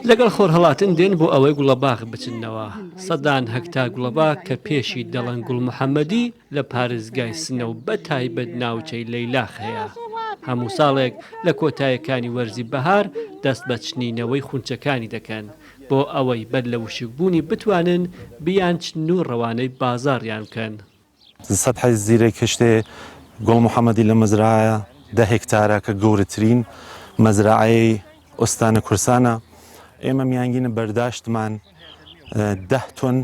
لەگەڵ خۆرهەڵاتن دێن بۆ ئەوەی گوڵەباخ بچننەوە، سەدان هەکتار گوڵەباخ کە پێشی دەڵێن گوڵ محەمەدی لە پارێزگای سنە و بە تایبەت ناوچەی لەیلاخ هەیە. هەموو ساڵێک لە کۆتایەکانی وەرزی بەهار دەست بە چنینەوەی خونچەکانی دەکەن بۆ ئەوەی بەر لە وشکبوونی بتوانن بیانچنن و ڕەوانەی بازاڕیان بکەن. سەتحی زیرەی کشتێ گوڵ محەمەدی لە مەزرایە دە هێکتارە کە گەورەترین مەزرعەی ئوستانە کورسانە. ئێمە میانگینە بەرداشتمان دە تۆن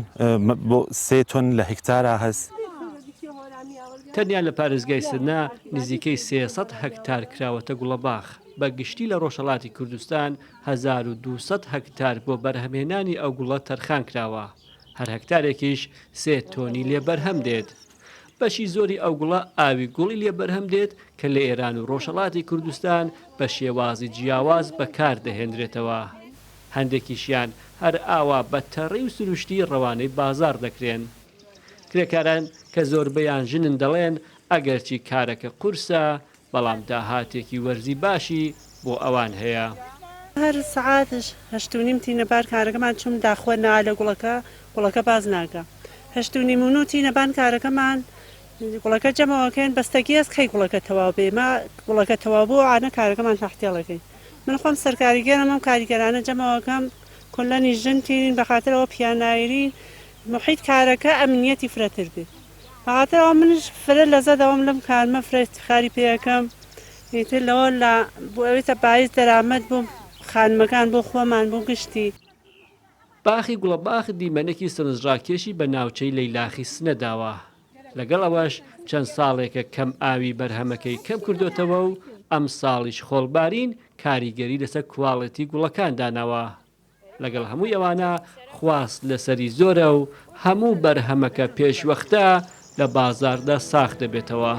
بۆ سێ تۆن لە هێکتارا هەس. تەنیا لە پارێزگای سنە نزیکەی 300 هەکتار کراوەتە گوڵەباخ، بە گشتی لە ڕۆژهەڵاتی کوردستان 1200 هەکتار بۆ بەرهەمهێنانی ئەو گوڵە تەرخان کراوە. هەر هەکتارێکیش سێ تۆنی لێ بەرهەم دێت. بەشی زۆری ئەو گوڵە ئاوی گوڵی لێ بەرهەم دێت کە لە ئێران و ڕۆژهەڵاتی کوردستان بە شێوازی جیاواز بەکار دەهێنرێتەوە. هەندێکیشیان هەر ئاوا بە تەڕی و سروشتی ڕەوانەی بازاڕ دەکرێن. کرێکاران کە زۆربەیان ژنن دەڵێن ئەگەرچی کارەکە قورسە، بەڵام داهاتێکی وەرزی باشی بۆ ئەوان هەیە. هەر سەعات هەشت و نیم تینە بار کارەکەمان چوم داخوە نا لە گوڵەکە گوڵەکە باز ناکا هەشت و نیم و نۆ تینە بان کارەکەمان گوڵەکە جەمەوەکەین بەستە گێز کەی گوڵەکە تەواو بێ ما گوڵەکە تەواو بوو ئانە کارەکەمان تەحتێڵەکەین من خۆم سەرکاریگەرم ئەم کاریگەرانە جەمەوەکەم کولەنی ژن تینین بەخاترەوە پیانایرین محیت کارەکە ئەمنیەتی فرەتر بێ. بەخاتر ئەوە منیش فرە لەزەت ئەوەم لەم کارمە فرە ئیفتخاری پێ ئەکەم ئیتر لەوە لا بۆ ئەوێتە بایس دەرامەت بۆ خانمەکان بۆ خۆمان بۆ گشتی. باخی گوڵەباخ دیمەنێکی سەرنجڕاکێشی بە ناوچەی لەیلاخی سنە داوە، لەگەڵ ئەوەش چەند ساڵێکە کەم ئاوی بەرهەمەکەی کەم کردۆتەوە و ئەمساڵیش خۆڵبارین کاریگەری لەسەر کواڵێتی گوڵەکان داناوە. لەگەڵ هەمووی ئەوانە خواست لەسەری زۆرە و هەموو بەرهەمەکە پێشوەختە لە بازاڕدا ساخ دەبێتەوە.